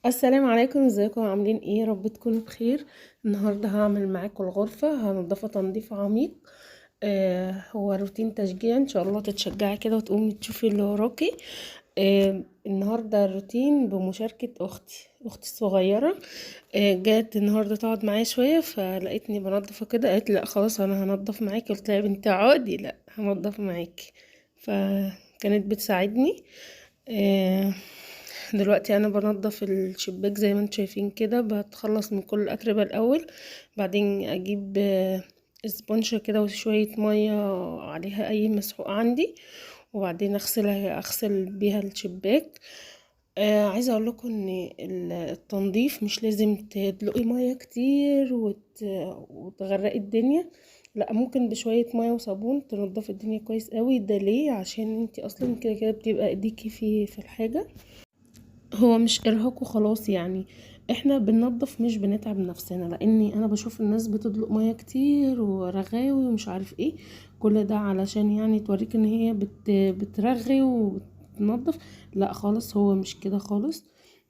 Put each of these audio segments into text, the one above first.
السلام عليكم، ازيكم؟ عاملين ايه؟ يا رب تكونوا بخير. النهارده هعمل معاكم الغرفة، هنضفها تنظيف عميق. هو روتين تشجيع، ان شاء الله تتشجعي كده وتقومي تشوفي اللي وراكي. النهارده الروتين بمشاركة اختي الصغيرة. جات النهارده تقعد معايا شوية، فلقيتني بنضف وكده، قالت لا خلاص انا هنضف معاكي. قلت لها يا بنتي اقعدي، لا هنضف معاكي. فكانت بتساعدني. دلوقتي انا بنضف الشباك زي ما انتم شايفين كده، بتخلص من كل الاتربه الاول، بعدين اجيب اسبونجه كده وشوية مية عليها اي مسحوق عندي، وبعدين اغسل بيها الشباك. عايزه اقول لكم ان التنظيف مش لازم تدلقي مية كتير وتغرقي الدنيا، لا ممكن بشوية مية وصابون تنضفي الدنيا كويس قوي. ده ليه؟ عشان انتي اصلا كده كده بتبقى ايديكي في الحاجة، هو مش ارهاق وخلاص. احنا بننظف مش بنتعب نفسنا، لاني انا بشوف الناس بتدلق مية كتير ورغاوي ومش عارف ايه، كل ده علشان توريك ان هي بترغي وبتنظف. لا خالص، هو مش كده خالص.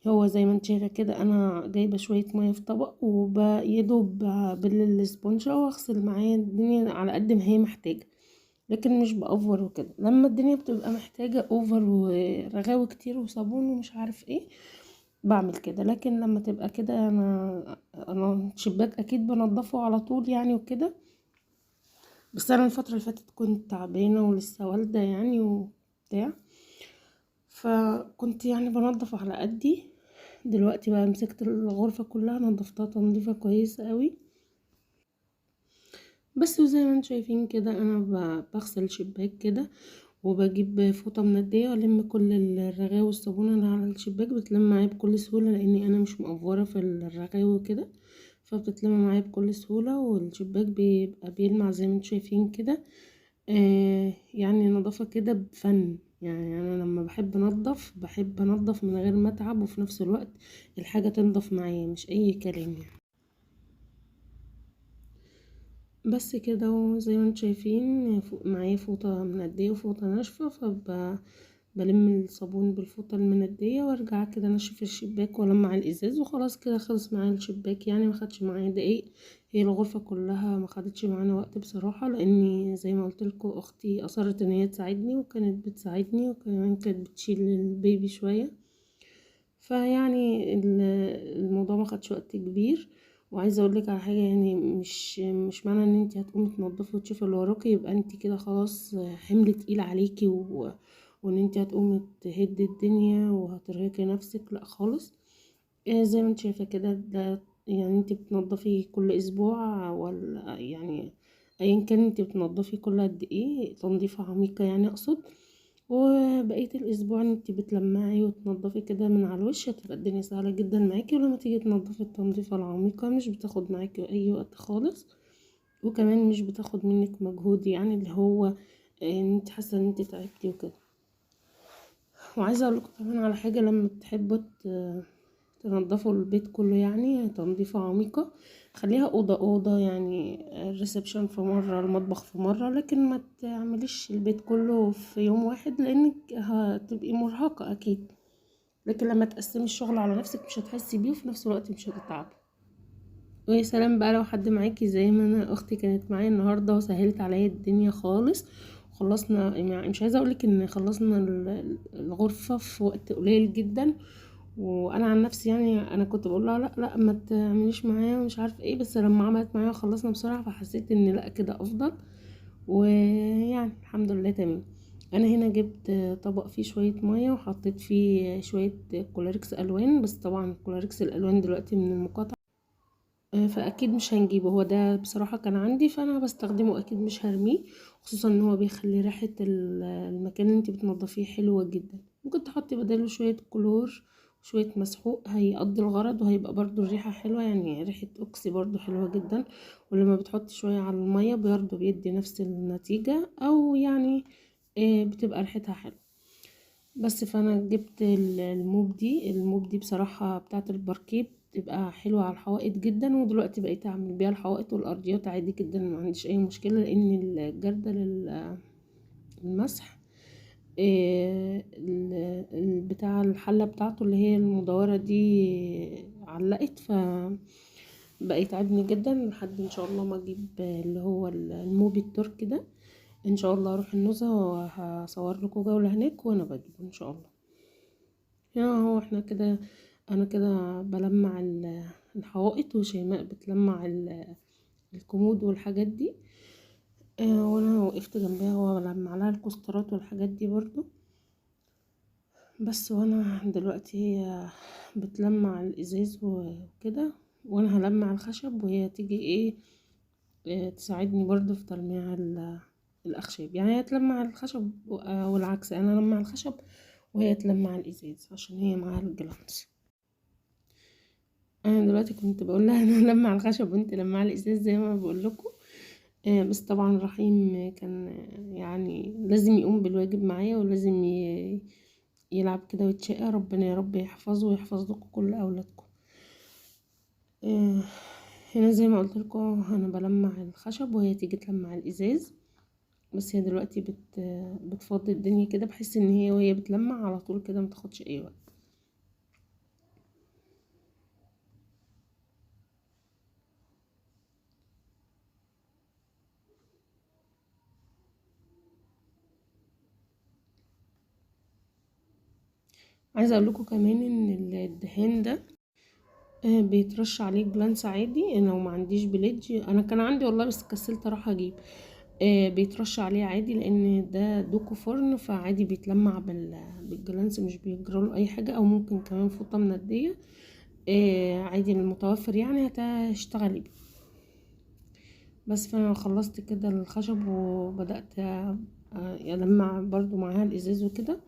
هو زي ما انت شايفه كده، انا جايبه شوية مية في طبق وبيدوب بالاسبونجه واغسل معايا الدنيا على قد ما هي محتاجه، لكن مش بأوفر وكده. لما الدنيا بتبقى محتاجة اوفر ورغاوي كتير وصابون ومش عارف ايه بعمل كده، لكن لما تبقى كده انا الشباك اكيد بنضفه على طول وكده. بس انا الفترة اللي فاتت كنت تعبانة ولسه والدة فكنت بنضف على قدي. دلوقتي بقى مسكت الغرفة كلها نضفتها تنظيفة كويسة قوي. بس وزي ما انتم شايفين كده انا بغسل الشباك كده، وبجيب فوطة مندية والم كل الرغاوي والصابون اللي على الشباك، بتلم معايا بكل سهولة لاني انا مش مقفرة في الرغاوي وكده، فبتتلم معايا بكل سهولة، والشباك بيبقى بيلمع زي ما انتم شايفين كده. نظافة كده بفن. انا لما بحب انضف بحب انضف من غير ما اتعب، وفي نفس الوقت الحاجة تنضف معايا، مش اي كلام. بس كده. وزي ما انتم شايفين معايا فوطة مندية وفوطة ناشفة، بلم الصابون بالفوطة المندية وارجع كده انشف الشباك والمع الازاز، وخلاص كده خلص معايا الشباك. ما خدش معايا دقايق، هي الغرفة كلها ما خدتش معانا وقت بصراحة، لاني زي ما قلت لكم اختي اصرت ان هي تساعدني، وكانت بتساعدني، وكمان كانت بتشيل البيبي شوية، فيعني الموضوع ما خدش وقت كبير. وعايزه اقول لك على حاجة، مش معنى ان انت هتقومي تنظفي وتشوفي اللي وراكي يبقى انت كده خلاص حمل تقيل عليكي وان انت هتقومي تهدي الدنيا وهترهقي نفسك، لا خالص. زي ما انت شايفه كده، ده انت بتنظفي كل اسبوع ولا ايا كان انت بتنظفي كل قد ايه، تنظيفه عميقة اقصد، وبقية الاسبوع انت بتلمعي وتنظفي كده من على الوش، هتبقى الدنيا سهلة جدا معاكي. ولما تيجي تنظفي التنظيفه العميقة مش بتاخد معاكي اي وقت خالص، وكمان مش بتاخد منك مجهود، اللي هو ان انت حاسه ان انت تعبتي وكده. وعايزه اقول لكم كمان على حاجة، لما تحبوا تنظفوا البيت كله تنظيفه عميقة، خليها اوضة اوضة، الريسبشن في مرة، المطبخ في مرة، لكن ما تعمليش البيت كله في يوم واحد لانك هتبقي مرهقة اكيد. لكن لما تقسمي الشغل على نفسك مش هتحسي بيه، وفي نفس الوقت مش هتتعبي. ويا سلام بقى لو حد معاكي زي ما انا اختي كانت معايا النهارده وسهلت عليا الدنيا خالص. خلصنا، مش عايزه اقولك ان خلصنا الغرفة في وقت قليل جدا. وانا عن نفسي انا كنت بقول لها لا لا ما تعمليش معايا ومش عارفه ايه، بس لما عملت معايا وخلصنا بسرعة فحسيت ان لا كده افضل، ويعني الحمد لله تمام. انا هنا جبت طبق فيه شوية مية وحطيت فيه شوية كلوركس الوان، بس طبعا كلوركس الالوان دلوقتي من المقاطعة فاكيد مش هنجيبه، هو ده بصراحة كان عندي فانا بستخدمه، اكيد مش هرميه، خصوصا ان هو بيخلي ريحه المكان اللي انت بتنظفيه حلوة جدا. ممكن تحطي بداله شوية كلور شوية مسحوق، هيقضي الغرض وهيبقى برضو الريحة حلوة، ريحه اوكسي برضو حلوة جدا. ولما بتحطي شوية على المية برضو بيدي نفس النتيجة، او بتبقى ريحتها حلوة. بس فانا جبت الموب دي، الموب دي بصراحة بتاعت الباركيه بتبقى حلوة على الحوائط جدا، ودلوقتي بقيت اعمل بيها الحوائط والارضيات عادي جدا، ما عنديش اي مشكلة، لان الجردل المسح بتاع الحلة بتاعته اللي هي المدوره دي علقت، ف بقى يتعبني جدا لحد ان شاء الله ما اجيب اللي هو الموبي التركي ده. ان شاء الله اروح النزهه وهصور لكم جولة هناك وانا بجيبه ان شاء الله. هنا اهو احنا كده، انا كده بلمع الحوائط، وشيماء بتلمع الكومود والحاجات دي، وانا وقفت جنبها وبلمع لها الكوسترات والحاجات دي برضو. بس وانا دلوقتي هي بتلمع الازاز وكده، وانا هلمع الخشب، وهي تيجي ايه تساعدني برضو في تلميع الاخشاب. يعني هي تلمع الخشب والعكس، انا لمع الخشب وهي تلمع الازاز عشان هي معاها الجلانس. انا دلوقتي كنت بقول لها انا لمع الخشب وانت لمع الازاز زي ما بقول لكم، بس طبعا رحيم كان يعني لازم يقوم بالواجب معايا، ولازم يلعب كده ويتشقى. ربنا يا رب يحفظه ويحفظ لكم كل اولادكم. هنا زي ما قلت لكم انا بلمع الخشب وهي تيجي تلمع الازاز، بس هي دلوقتي بتفضي الدنيا كده، بحس ان هي وهي بتلمع على طول كده ما تاخدش اي وقت. عايزه اقول لكم كمان ان الدهان ده بيترش عليه glans عادي. لو ما عنديش بليدج، انا كان عندي والله بس كسلت اروح اجيب، بيترش عليه عادي لان ده دوكو فرن، فعادي بيتلمع بال glans، مش بيجراله اي حاجة. او ممكن كمان فوطه منديه، عادي المتوفر يعني هتشتغلي بيه. بس فانا خلصت كده الخشب وبدات المع برضو معاها الازاز وكده،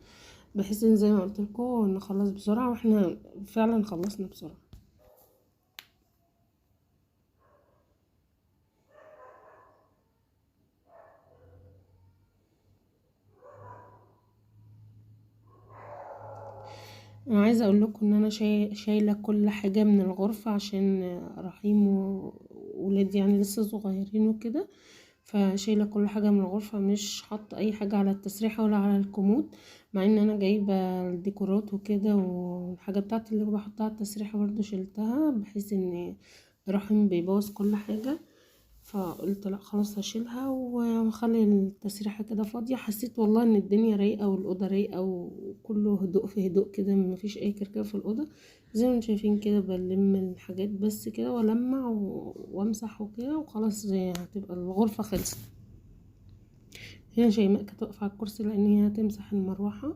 بحيث ان زي ما قلت لكم نخلص بسرعة، واحنا فعلا خلصنا بسرعة. انا عايزه اقول لكم ان انا شايله كل حاجة من الغرفة عشان رحيم وولادي يعني لسه صغيرين وكده، فشايله كل حاجة من الغرفة، مش حاطه اي حاجة على التسريحه ولا على الكومود، مع ان انا جايبه الديكورات وكده، والحاجة بتاعتي اللي بحطها على التسريحه برضو شلتها، بحيث ان رحيم بيبوظ كل حاجة، فقلت لا خلاص هشيلها واخلي التسريحه كده فاضية. حسيت والله ان الدنيا رايقة والاوضه رايقة وكله هدوء في هدوء كده، مفيش اي كركبه في الاوضة. زي ما انتم شايفين كده بلم الحاجات بس كده والمع وامسح وكده، وخلاص هتبقى الغرفة خلصت. هنا شيماء كانت واقفة على الكرسي لان هي هتمسح المروحة،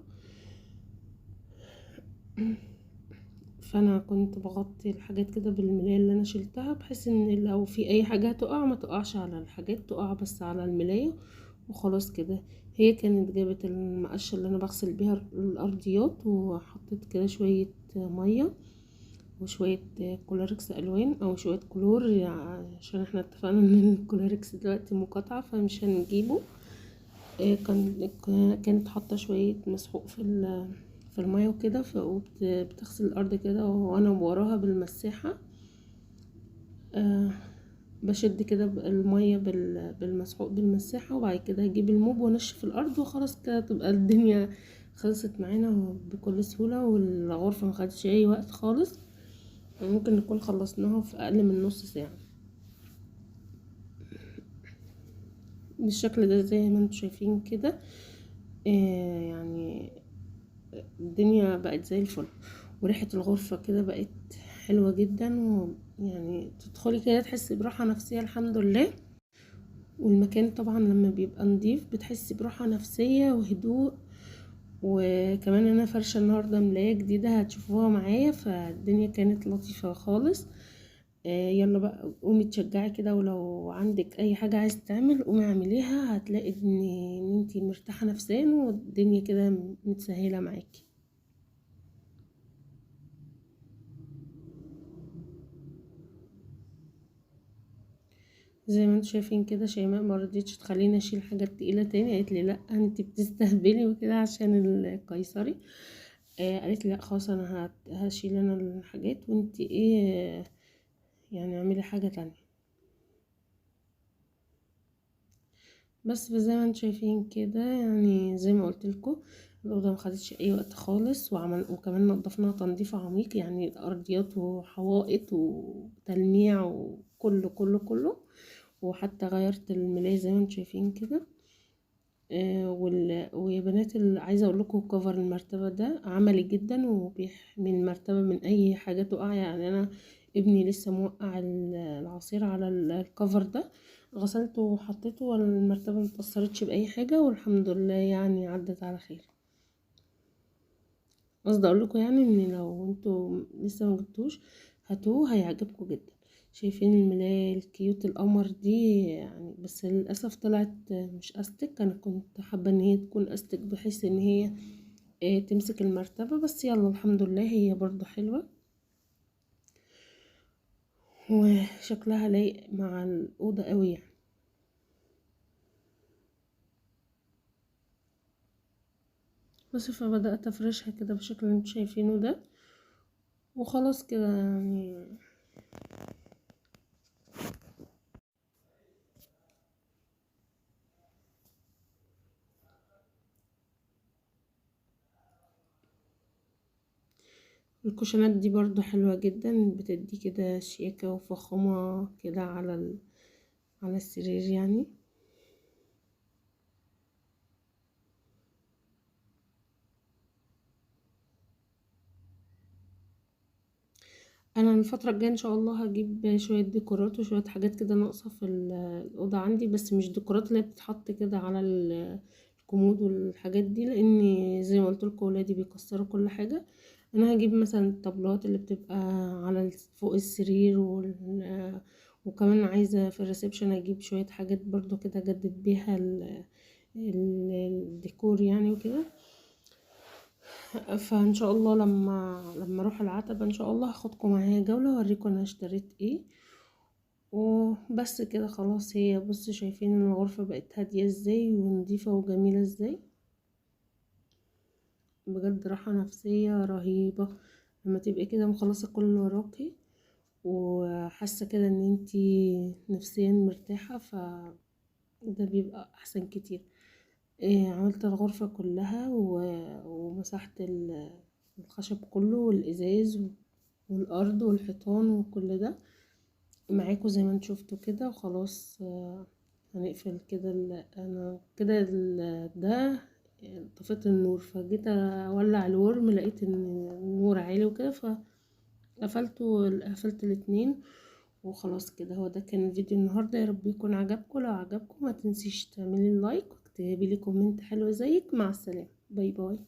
فانا كنت بغطي الحاجات كده بالملايه اللي انا شلتها، بحيث ان لو في اي حاجة تقع ما تقعش على الحاجات، تقع بس على الملايه وخلاص كده. هي كانت جابت المقشه اللي انا بغسل بيها الارضيات، وحطيت كده شوية مية وشوية كلوركس الوان او شوية كلور، عشان احنا اتفقنا ان الكلوركس دلوقتي مقاطعه فمش هنجيبه. كانت حاطه شوية مسحوق في المية وكده، وبتغسل الارض كده، وانا وراها بالمساحه بشد كده المية بالمسحوق بالمساحه، وبعد كده اجيب الموب وانشف الارض، وخلاص كده تبقى الدنيا خلصت معانا بكل سهولة، والغرفة ما خدتش اي وقت خالص، ممكن نكون خلصناها في اقل من نص ساعة بالشكل ده زي ما انتم شايفين كده. يعني الدنيا بقت زي الفل، وريحة الغرفة كده بقت حلوة جدا، ويعني تدخلي كده تحسي براحة نفسية الحمد لله. والمكان طبعا لما بيبقى نضيف بتحسي براحة نفسية وهدوء. وكمان انا فرشة النهاردة ملاية جديدة هتشوفوها معايا، فالدنيا كانت لطيفة خالص. يلا بقى قومي تشجعي كده، ولو عندك اي حاجة عايز تعمل قومي اعمليها، هتلاقي ان انتي مرتاحة نفسيا والدنيا كده متسهلة معاكي. زي ما انتم شايفين كده شيماء ما رضيتش تخليني اشيل حاجات تقيلة تاني، قالت لي لا انت بتستهبلي وكده عشان القيصري. قالت لي لا خلاص انا هشيل انا الحاجات وانت ايه يعني اعملي حاجة تانية. بس زي ما انتم شايفين كده، يعني زي ما قلت لكم الاوضة ما خدتش اي وقت خالص، وكمان نظفناها تنظيف عميق، يعني الارضيات وحوائط وتلميع وكله كله كله، وحتى غيرت الملايه زي ما انتم شايفين كده. ويا بنات عايزه اقول لكم كفر المرتبة ده عملي جدا، وبيحمي المرتبة من اي حاجة تقع. يعني انا ابني لسه موقع العصير على الكفر ده، غسلته وحطيته والمرتبة متأثرتش باي حاجة، والحمد لله يعني عدت على خير. قصدي اقول لكم يعني ان لو انتوا لسه ما جبتوش هاتوه، هيعجبكم جدا. شايفين الملايه ال cute القمر دي يعني، بس للاسف طلعت مش استك. انا كنت حابة ان هي تكون استك بحيث ان هي تمسك المرتبة، بس يلا الحمد لله هي برضو حلوة وشكلها لايق مع الاوضة قوي يعني. بس فبدات افرشها كده بالشكل اللي انتوا شايفينه ده، وخلاص كده يعني. الكوشنات دي برضو حلوة جدا، بتدي كده شياكة وفخامة كده على السرير يعني. انا الفترة الجاية ان شاء الله هجيب شوية ديكورات وشوية حاجات كده ناقصة في الأوضة عندي، بس مش ديكورات اللي بتتحط كده على الكومود والحاجات دي، لان زي ما قلت لكم ولادي بيكسروا كل حاجة. انا هجيب مثلا الطبلات اللي بتبقى على فوق السرير، وكمان عايزة في ال reception اجيب شوية حاجات برضو كده اجدد بيها الديكور يعني وكده. فان شاء الله لما اروح العتبة ان شاء الله هاخدكم معايا جولة واوريكم انا اشتريت ايه. وبس كده خلاص. هي بصوا شايفين الغرفة بقت هادية ازاي ونضيفة وجميلة ازاي، بجد راحة نفسية رهيبة لما تبقي كده مخلصة كل اللي وراكي وحاسة كده ان انتي نفسيا مرتاحة، فده بيبقى احسن كتير. عملت الغرفة كلها ومسحت الخشب كله والازاز والارض والحيطان وكل ده معاكم زي ما انتوا شفتوا كده. وخلاص هنقفل كده. انا كده ده طفيت النور، فجيت اولع الورم لقيت ان النور عالي وكده، فقفلته، قفلت الاتنين وخلاص كده. هو ده كان الفيديو النهارده، يا رب يكون عجبكم. لو عجبكم ما تنسيش تعملي like وتكتبي لي comment حلو زيك. مع السلامة، bye bye.